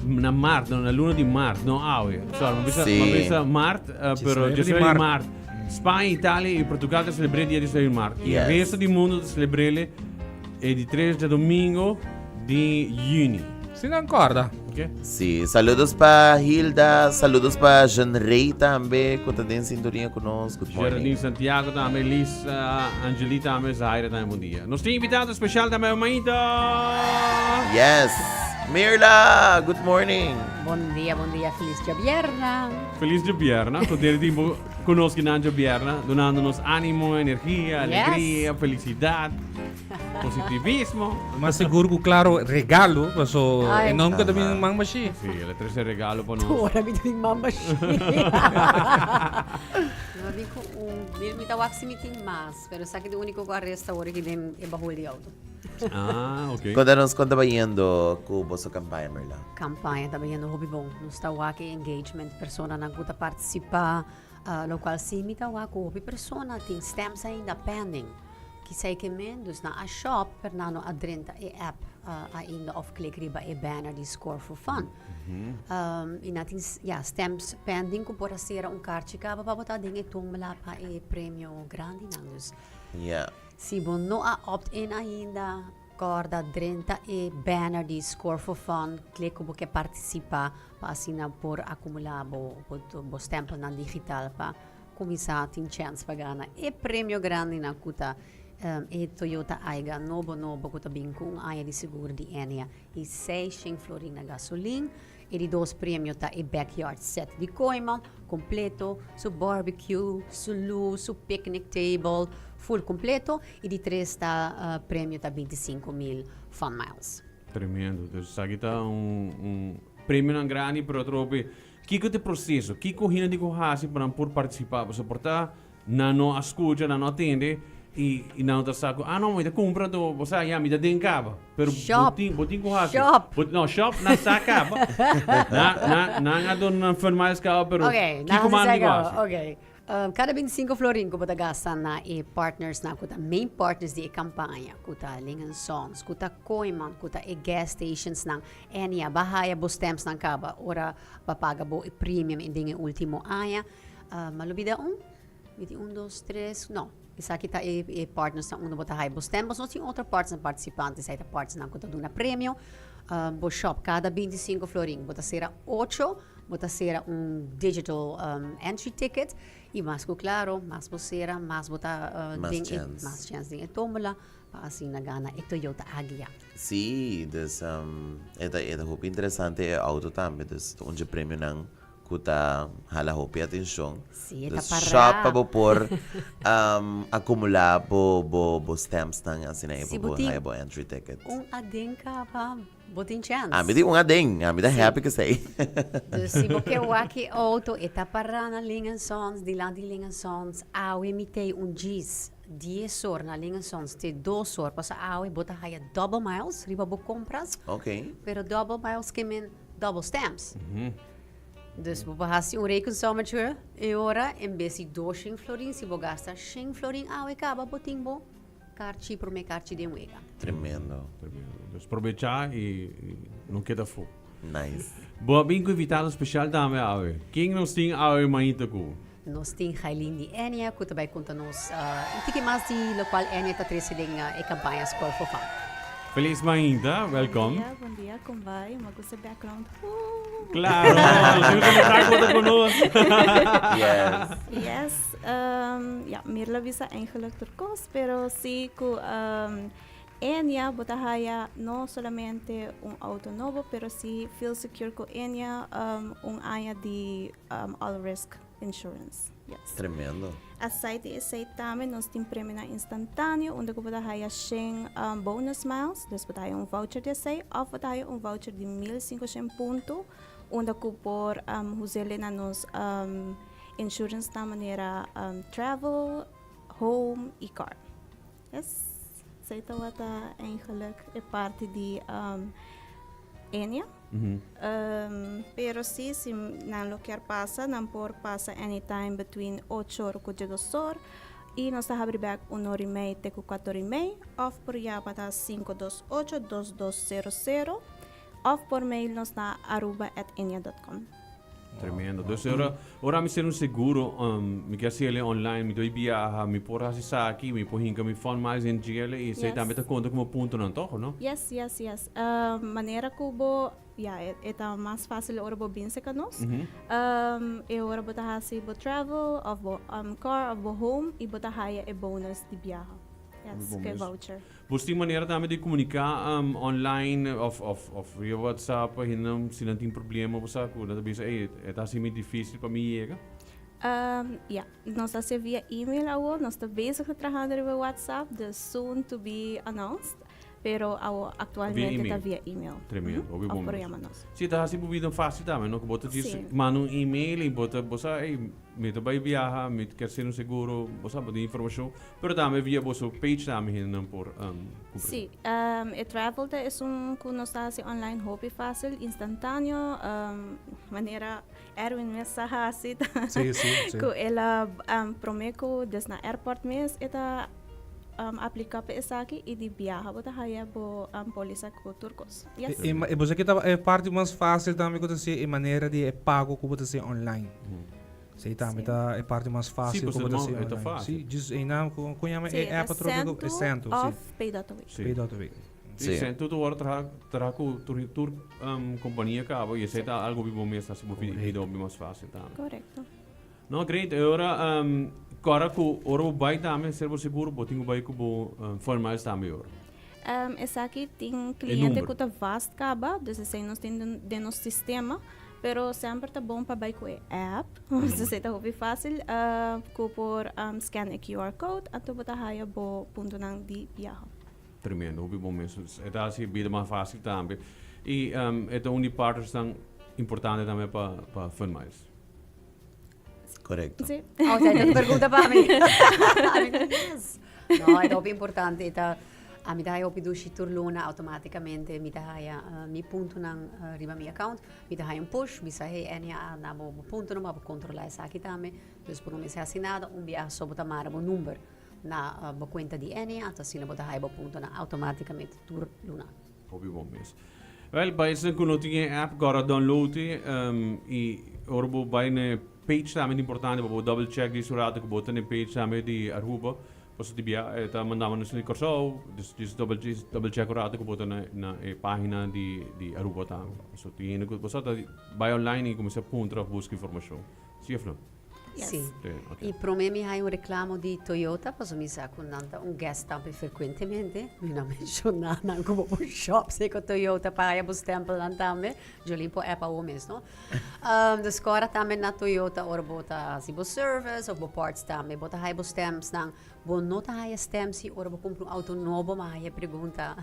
Na maart, no, na luna di maart, no awe. Sorry, mi bisa, Sí. mi bisa maart, pero 19 di 19 di maart. maart. Spanje, Italië y Portugal ta celebré dia 19 di maart. Y Yes. resto di mundo ta celebrele e di 3 djadomingo di juni. Si nan corda. Ok? Sí, saludos pa Hilda, saludos pa Jean Rey tambe, ku ta den sintonia ku nos. Good morning. Geraldine Santiago tambe, Lisa, Angelita tambe, Zaira tambe, bon dia. Nos tin invitado special tambe, Maita! Yes. Mirla, good morning. Bon dia, bon dia, felis djabierna. Felis djabierna, cu deri timpo cu nos kinan djabierna, dunando nos animo, energia, alegria, felicidad, positivismo. Mas sigur cu claro regalo, paso e nunca ta bin man bashi. Sí, el a trece regalo pa nos. Tur ora mi ta bin man bashi. Mi a bin cu un, mi ta wak si mi tin mas, pero esaki ta e unico cu a resta ora ki den e bahul di auto. Ah, ok. Konta nos kon ta bayendo ku boso kampaña, Merla. Kampaña ta bayendo hopi bon. Nos ta wak e engagement, personanan ku ta partisipá, lokual si mi ta wak ku hopi persona tin stamps ainda pending. Kisei ke men, dus nan a shop, pero nan no a drenta e app ainda òf klik riba e banner di Score for Fun. I nan tin, ya, stamps pending ku por a sera un karchi kaba pa bo ta den e tómbola pa e premio grandinan. Dus. Ya. Si bo no a opt in ainda, kòrda drenta e banner di Score for Fun, klik ku bo ke partisipá pa asina por akumulá bo bo stèmpelnan digital pa kuminsá tin chèns pa gana e premio grandinan ku ta e Toyota Ayga nobo nobo ku ta bin ku un aña di seguro di Enea i seishen florin na gasolin. E di dos premio ta e backyard set di Kooiman, completo, su barbecue, su luz, su picnic table, full completo. E di tres ta premio ta 25,000 fun miles. Tremendo. Dus esaki ta un un premionan grandi pero atrobe kiko ta e proceso? Kiko hende tin ku hasi pa nan por participa? Pasobra por ta Nan no a scucha, nan no a tende y y nan no ta sa cu, ah no, mi ta cumpra anto, bo sa, ya, mi ta den caba. Pero bo Shop. tin, bo tin cu haci. Shop. Bo, no, shop nan sa caba. Nan, nan, nan a duna nan fun miles caba, pero Ok, nan kico haci man sa di cu caba. haci? Ok. Cada 25 florin cu bo ta gasta na e partnersnan cu ta main partners di e campaña, cu ta Ling and Sons, cu ta Kooiman, cu ta e gas stationsnan, en ya, bo a haya bo stampsnan caba ora bo a paga bo e premium den e ultimo aña. Ma lo bida un? Mi tin un, dos, tres, no. Esaki ta e e partnersnan unda bo ta haya bo stem. Bo no tin otro partnersnan partisipante, esaki ta partnersnan ku ta duna premio. Bo shop kada 25 florin, bo ta sera ocho, bo ta sera un digital entry ticket. I mas ku klaro, mas bo sera, mas bo ta Mas den e chèns. mas chèns den e tómbola pa asina gana e Toyota Agya. Sí, dus e ta e ta hopi interesante e auto tambe, dus ta un dje premionan Ku ta hala hopi atenshon. Sí, e ta Dus pará. shop pa bo por akumulá bo bo bo stampsnan asina ei Si pa bo bo tin haya bo entry ticket. un aden kaba, bo tin chèns. Ami tin un aden, ami ta Sí. happy ku esei. Dus si bo ke wak e outo, e ta pará na Ling en Sons, dilanti Ling en Sons. Awe mi tei un djis dies or na Ling en Sons te dos or, pasobra awe bo ta haya double miles riba bo kompras. Ok. Pero double miles ke men double stamps. Dus bo por hasi un rekensommetje e ora en bes di 200 florin, si bo gasta 100 florin awe kaba bo tin bo karchi, prome karchi den wega. Tremendo. Tremendo. Dus probecha y no keda fu. Nice. Bo a bin cu invitado special tambe awe. Ken nos tin awe mainta cu? Nos tin Gailin di Enia cu ta bay conta nos un tiki mas di locual Enia ta trece den e campaña Score for Fun. Feliz mainta, welkom. Bon dia, bon dia, con bay? Mi a gusta e background. Woo! Claro, nos tin cu ta cu nos. Yes. Yes, ja, Mirla bisa eigenlijk tur cos, pero si cu Enia bo ta haya no solamente un auto nobo, pero si feel secure cu Enia un aña di all risk insurance. Yes. Tremendo. Aside di esey tambe nos tin premionan instantaneo unda cu bo ta haya shen bonus miles, dus bo ta haya un voucher di esey of bo ta haya un voucher di 1500 punto unda cu por usele na nos insurance nan manera travel, home y car. Yes. Esey tabata eigenlijk e parti di Enia. Pero si, si nan lo kier pasa, nan por pasa anytime between ocho or ku djedos or i nos ta habri bek un or i mei te ku kuater or i mei òf por yaba na 528 2200. Of por mail nos na aruba@ennia.com. Tremendo. Dus ora, ora mi ser un seguro, mi ke haciele online, mi doy biaha, mi por haci saki, mi por hinca mi Fun Miles en GL y esey tambe ta conta como puntonan toch, no? Yes. Manera cu bo, ja, e ta mas facil ora bo bin cerca nos. E ora bo ta haci bo travel of bo car of bo home y bo ta haya e bonus di biaha. Yes, Bon cu e mes. voucher. Bos tin manera tambe di comunica online of of of via WhatsApp pa hende si nan tin problema bo sa cu nan ta bisa ey e ta haci mi dificil pa mi yega? Ja, nos ta haci via email awo, nos ta bezig ta trahando riba WhatsApp, dus soon to be announced, pero awo actualmente ta via email. Tremendo, hopi Of bon por mes. yama nos. Si, ta haci bo bida facil tambe, no? Cu bo ta djis Si. manda un email y bo ta bo sa ey mi ta bay biaha, mi kier haci un seguro, bo sa bo tin informacion. Pero tambe via boso page tambe hendenan por cumpra. Sí, e travel ta esun cu nos ta haci online hopi facil, instantaneo, manera Erwin mes sa haci ta Sí, sí, sí. cu el a prome cu des na airport mes e ta aplica pa esaki y di biaha bo ta haya bo polisa cu tur cos. Yes. E, e, bo sa ki ta e parti mas facil tambe cu ta ser e manera di e pago cu bo ta haci online. Sí, tambe ta e parti mas fácil pues ku bo ta e hasi e ta online. fácil. Sí, just einan ku kon yama Sí, e app atrobe ku e Sentoo, sí. of Pay.w. Sí. Pay.w. Sí, Sí. Sentoo ta wòrdu traha traha ku tur tur kompania kaba i esei ta algu bo mes hasi bo vida hopi mas fácil tambe. Korekto. No, great. E ora kòrda ku ora bo bai tambe ser bo seguro bo tin ku bai ku bo formuliers tambe ora. Esaki tin cliente number. ku ta vast kaba, dus esei nos tin den den nos sistema. Pero semper ta bon pa bai ku e app, esei ta hopi fácil, ku por scan e QR code anto bo ta haya bo puntonan di biaha. Tremendo, hopi bon mes. E ta hasi bida mas fácil tambe. I e ta un di partnersnan importante tambe pa pa Funmiles. Korekto. Sí. Oh, ta e pregunta pa mi. Yes. No, e ta hopi importante. E ta, ami ta haya hopi dushi tur luna automaticamente. Mi ta haya uh, mi puntonan uh, riba mi account. Mi ta haya un push, mi sa hey Enya a na bo bo puntonan, bo controla esaki tambe. Dus bo no mester hasi nada, un biaha so bo ta mara bo number na uh, bo cuenta di Enya, anto asina bo ta haya bo puntonan automaticamente tur luna. Hopi bon mes. Wel, pa esnan ku no tin e app, gora download e i ora bo bai na e page tambe ta importante pa bo double check di su rato ku bo ta na e page tambe di Aruba, pasobra di bia e ta manda nos di Kòrsou, dus djis double djis double check un rato ku bo ta na na e pagina di di Aruba tambe. Pasobra tin hende ku bo sa ta bai online i kuminsá puntra òf buska informashon. Si òf no? Yes. Sí. Sí, ok. I promé mi haña un reklamo di Toyota, pasobra mi sa ku nan ta un guest tambe frekuentemente. Mi no a menshoná nan ku bo por shop seko Toyota pa haña bo stèmpelnan tambe. Jolene por app awo mes, no? Dus kòrda tambe na Toyota ora bo ta hasi bo service òf bo parts tambe. Bo ta haña bo stèmpsnan. Bo no ta haya stamp si ora bo cumpra un auto nobo, ma haya pregunta.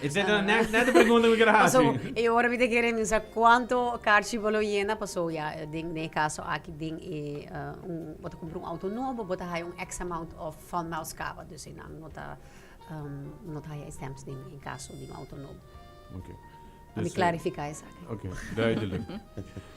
Esei ta net net e pregunta mi kier hasi. Paso e ora mi ta kere mi sa cuanto karchi bo lo yena, paso ya den den e caso aki den e un bo ta cumpra un auto nobo bo ta haya un x amount of fund miles caba, dus einan no ta no ta haya e stamps den e caso di un auto nobo. Okay. Pa mi clarifica esaki. Ok, duidelijk.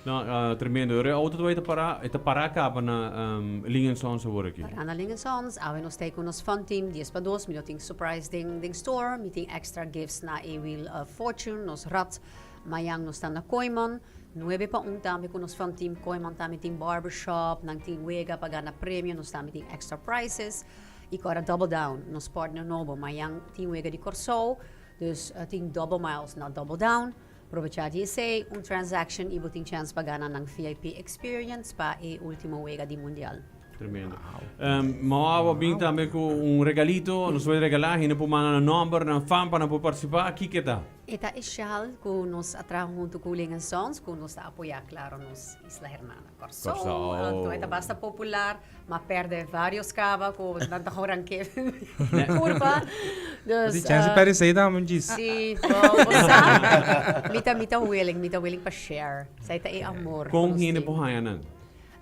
No, tremendo. E auto ta para, e ta para caba na um, Ling Sons awor aki. Para na Ling Sons, awe nos ta cu nos fun team 10 pa 2, mi no tin surprise den, den store, mi tin extra gifts na e Wheel of Fortune, nos rat, mayan nos ta na Kooiman, 9 pa 1 tambe cu nos fun team, Kooiman tambe tin barbershop, nan tin wega pa gana premio, nos tambe tin extra prizes, y cu ora Double Down, nos partner nobo, mayan tin wega di Corsou, Dus tin double miles na Double Down. Probecha di esey, un transaction y bo tin chance pa gana nan VIP experience pa e ultimo wega di Mundial. Tremendo. Um, Mama a bin tambe cu un regalito, nos voy regala, hende por manda nan nomber, nan fam pa nan por participa. Kiko ta? E ta e shaal cu nos a traha hunto cu Ling Sons, cu nos ta apoya, claro, nos isla hermana Corsou. Corsou. Anto e ta basta popular. Ma perde varios caba cu nan ta horan ke curpa. Dus, Di chance perde sei tambe un djis. Sí, bo, bo sa. Mi ta, mi ta willing, mi ta willing pa share. Esei ta e amor. Con hende por haña nan?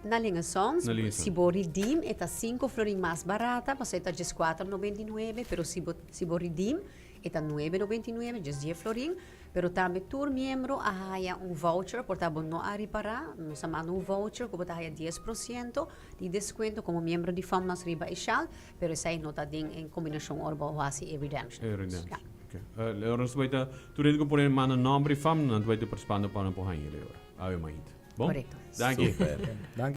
Na Ling Sons, Na Ling si bo redeem e ta 5 florin mas barata, pasobra e ta djes 4,99, pero si bo, si bo redeem e ta 9,99, djes 10 florin. Pero tambe tur miembro a haya un voucher, por ta bo no a ripará, nos a manda un voucher ku bo ta haya 10% di deskuento komo miembro di Famnas riba e shal, pero esei no ta den e kombinashon ora bo hasi e redemption. E redemption. Ja. Ok. Uh, nos bai ta tur hende ku pone manda nomber i fam, nan bai ta participando pa nan por haña e ora. Awe mainta. Bon? Correcto. Danki. Super. Danki.